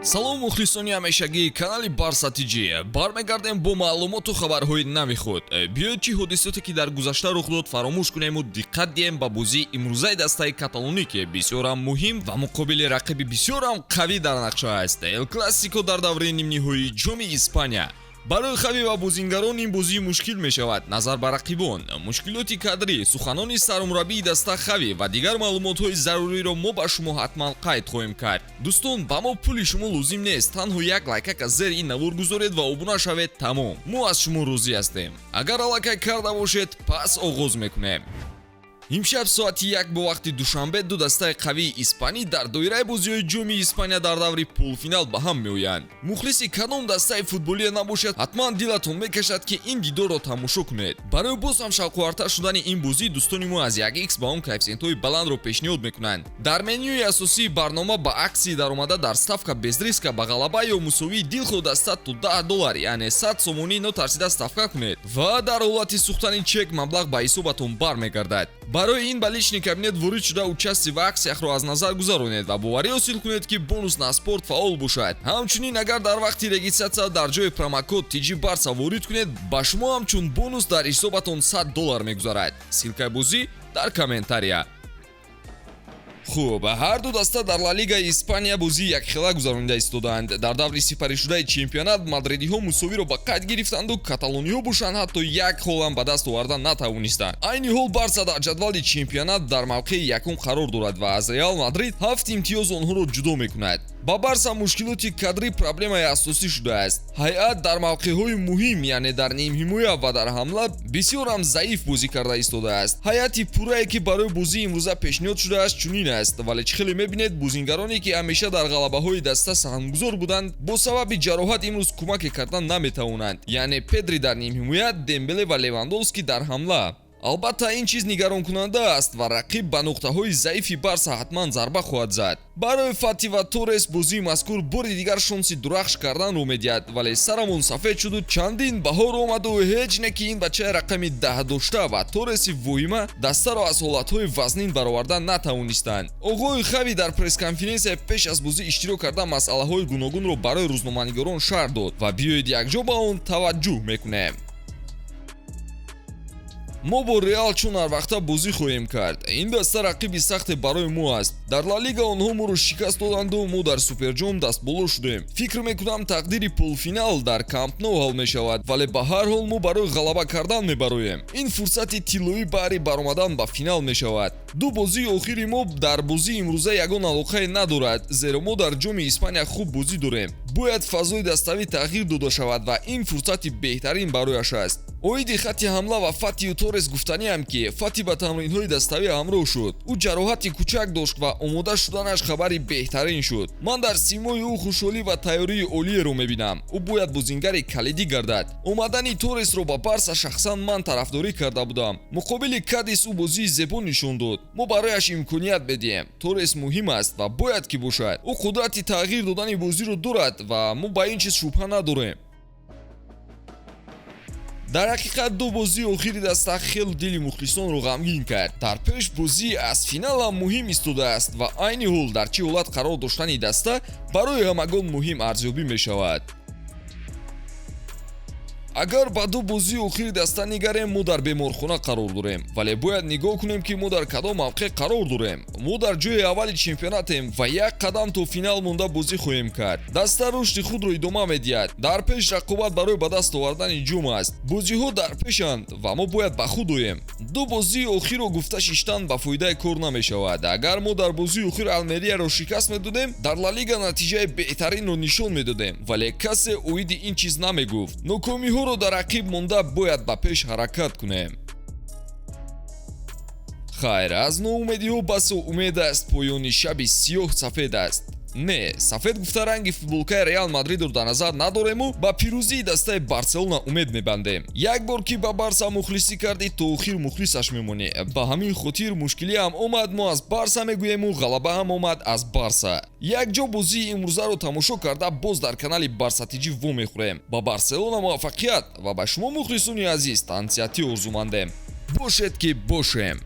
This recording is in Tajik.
Салом, мухлисони ҳамешагии канали Барса ТЖ. Бармегардем бо маълумоту хабарҳои нави худ. Биёед, чӣ ҳодисоте ки дар гузашта рух дод, фаромӯш кунему диққат диҳем ба бозии имрӯзаи дастаи каталонӣ, ки бисёрам муҳим ва муқобили рақиби бисёрам қавӣ дар нақша аст. Эл Классико дар давраи нимниҳоии Ҷоми Испания. Барои Хави ва бозингарон ин бозӣ мушкил мешавад назар ба рақибон. Мушкилоти кадрӣ, суханони сармураббии даста Хави ва дигар маълумотҳои заруриро мо ба шумо ҳатман қайд хоҳем кард. Дӯстон, ба мо пули шумо лозим нест, танҳо як лайкак аз зери ин навор гузоред ва обуна шавед, тамом. Мо аз шумо розӣ ҳастем. Агар аллакай карда бошед, пас оғоз мекунем. Имшаб соати 1 бо вақти Душанбе ду дастаи қавии испанӣ дар доираи бозиҳои Ҷоми Испания дар даври полуфинал ба ҳам меоянд. Мухлиси кадом дастаи футболие набошад, ҳатман дилатон мекашад, ки ин дидорро тамошо кунед. Барои боз ҳам шавқовартар шудани ин бозӣ дӯстони мо аз 1x ба он коэффисиентҳои баландро пешниҳод мекунанд. Дар менюи асосии барнома ба акции даромада дар ставка без риска ба ғалаба ё мусовии дилхоҳ даста то 10 доллар, яъне 100 сомонӣ, нотарсида ставка кунед ва дар ҳолати сӯхтани чек маблағ ба ҳисобатон бармегардад. Барои ин ба личный кабинет ворид шуда, участие в акциях ро аз назар гузаронед ва боварӣ ҳосил кунед, ки бонус на спорт фаъол бошад. Ҳамчунин, агар дар вақти регистрация дар ҷои промокод TG Барса ворид кунед, ба шумо ҳамчун бонус дар ҳисобатон 100 доллар мегузарад. Ссылка и бозӣ дар комментария. Хуб, ҳар ду даста дар Ла Лигаи Испания бозии якхела гузаронида истодаанд. Дар даври сипаришудаи чемпионат мадридиҳо мусовиро ба қайд гирифтанду каталониҳо бошанд, ҳатто як холам ба даст оварда натавонистанд. Айни ҳол Барса дар ҷадвали чемпионат дар мавқеи якум қарор дорад ва аз Реал Мадрид 7 имтиёз онҳоро ҷудо мекунад. Ба Барса мушкилоти кадрӣ проблемаи асосӣ шудааст. Ҳайат дар мавқеъҳои муҳим, яъне дар нимҳимоя ва дар ҳамла, бисёрам заиф бозӣ карда истодааст. Ҳайати пуррае, ки барои бозии имрӯза пешниҳод шудааст, чунин аст, вале чӣ хеле мебинед, бозингароне, ки ҳамеша дар ғалабаҳои даста саҳмгузор буданд, бо сабаби ҷароҳат имрӯз кӯмаке кардан наметавонанд, яъне Педри дар нимҳимоя, Дембеле ва Левандовски дар ҳамла. Албатта, ин чиз нигаронкунанда аст ва рақиб ба нуқтаҳои заифи Барса ҳатман зарба хоҳад зад. Барои Фати ва Торес бозии мазкур бори дигар шонси дурахш карданро медиҳад, вале сарамон сафед шуду чандин баҳор омаду ҳеҷ не, ки ин бачаи рақами 10 дошта ва Тореси воҳима дастаро аз ҳолатҳои вазнин баровардан натавонистанд. Оғои Хави дар пресс-конференсия пеш аз бозӣ иштирок карда, масъалаҳои гуногунро барои рӯзноманигорон шарҳ дод ва биёед, якҷо ба он таваҷҷӯҳ мекунем. Мо бо Реал чун ҳарвақта бозӣ хоҳем кард. Ин даста рақиби сахте барои мо аст. Дар Ла Лига онҳо моро шикаст доданду мо дар Суперҷом дастболо шудем. Фикр мекунам, тақдири полуфинал дар Камп Ноу ҳал мешавад, вале ба ҳар ҳол мо барои ғалаба кардан мебароем. Ин фурсати тиллоӣ баҳри баромадан ба финал мешавад. Ду бозии охири мо дар бозии имрӯза ягон алоқае надорад, зеро мо дар Ҷоми Испания хуб бозӣ дорем. Бояд фазои даставӣ тағйир дода шавад ва ин фурсати беҳтарин барояш аст. Оиди хатти ҳамла ва Фатию Торес гуфтаниам, ки Фати ба тамринҳои даставӣ ҳамроҳ шуд. Ӯ ҷароҳати кӯчак дошт ва омода шуданаш хабари беҳтарин шуд. Ман дар симои ӯ хушҳолӣ ва тайёрии олиеро мебинам. Ӯ бояд бозингари калидӣ гардад. Омадани Торесро ба Барса шахсан ман тарафдорӣ карда будам. Муқобили Кадис ӯ бозии зебо нишон дод. Мо барояш имконият медиҳем. Торес муҳим аст ва бояд ки бошад. Ӯ қудрати тағйир додани бозиро дорад ва мо ба ин чиз шубҳа надорем. Дар ҳақиқат, ду бозии охири даста хеле дили мухлисонро ғамгин кард. Дар пеш бозии аз финалам муҳим истодааст ва айни ҳол дар чӣ ҳолат қарор доштани даста барои ҳамагон муҳим арзёбӣ мешавад. Агар ба ду бозии охири даста нигарем, мо дар беморхона қарор дорем, вале бояд нигоҳ кунем, ки мо дар кадом мавқеъ қарор дорем. Мо дар ҷои аввали чемпионатем ва як қадам то финал монда бозӣ хоҳем кард. Даста рушди худро идома медиҳад. Дар пеш рақобат барои ба даст овардани ҷом аст. Бозиҳо дар пешанд ва мо бояд ба худ оем. Ду бозии охирро гуфта шиштан ба фоидаи кор намешавад. Агар мо дар бозии охир Алмерияро шикаст медодем, дар Ла Лига натиҷаи беҳтаринро нишон медодем, вале касе оиди ин чиз намегуфт. Нокомиҳоро дар ақиб монда, бояд ба пеш ҳаракат кунем. Хайр, аз ноумедиҳо басо умед аст. Поёни шаби сиёҳ сафед аст. Не, сафед гуфта ранги футболкаи Реал Мадридро дар назар надорему ба пирӯзии дастаи Барселона умед мебандем. Як бор ки ба Барса мухлисӣ кардӣ, то охир мухлисаш мемонӣ. Ба ҳамин хотир мушкилиам омад, мо аз Барса мегӯему, ғалаба ҳам омад, аз Барса. Якҷо бозии имрӯзаро тамошо карда, боз дар канали Барса ТЖ вомехӯрем. Ба Барселона муваффақият ва ба шумо, мухлисони азиз, тансиҳатӣ орзумандем. Бошед, ки бошем.